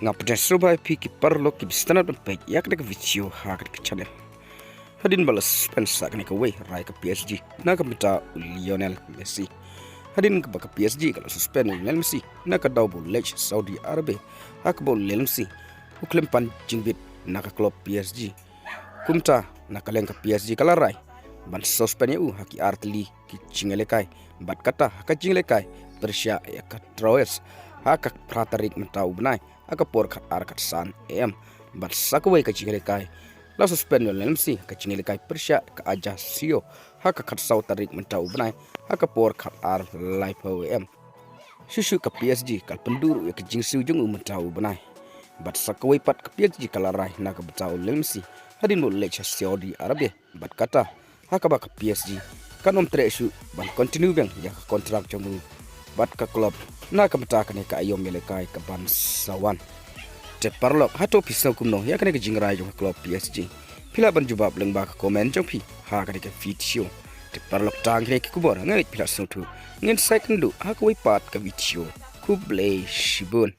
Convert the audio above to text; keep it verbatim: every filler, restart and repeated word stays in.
Nga pdiang sngewbha ïa phi ki paralok kiba sngewtynnat ban peit ïa kane ka video ha kane ka channel. Hadien ba la suspend sa kane kawei rai ka P S G na ka bynta u Lionel Messi. Hadien kaba ka P S G ka la suspend u Lionel Messi na ka daw ba u leit sha Saudi Arabia, ha kaba u Lionel Messi u khlem pan jingbit na ka club P S G. Kumta na ka liang ka P S G ka la rai ban suspend ïa u ha ki ar tylli ki jingïalehkai, bad kata ha ka jingïalehkai pyrshah ïa ka Troyes ha ka phra tarik mynta u bnai ha ka por khatar khatsan A M. Bad sa kawei ka jingïalehkai, la suspend ïa u Lionel Messi ha ka jingïalehkai pyrshah ka Ajaccio ha ka khatsaw tarik mynta u bnai ha ka por khatar laiphew A M. Shuh shuh ka P S G ka la pynduh ruh ïa ka jingsiew jong u mynta u bnai. Bad sa kawei pat ka P S G ka la rai na ka bynta u Lionel Messi hadien ba u leit sha Saudi Arabia, bad kata ha kaba ka P S G kan ym treh shuh ban continue biang ïa ka kontrak jong u bad ka club na ka bynta kane ka aïom ïalehkai kaban sa wan. Te paralok, hato phi sngew kumno ïa kane ka jingrai jong ka club P S G? Phi lah ban jubab lyngba ka comment jong phi ha kane ka video. Te paralok, tang kine ki khubor nga ngeit phi la sngewthuh. Ngin sa ïakynduh ha kawei pat ka video. Khublei shibun.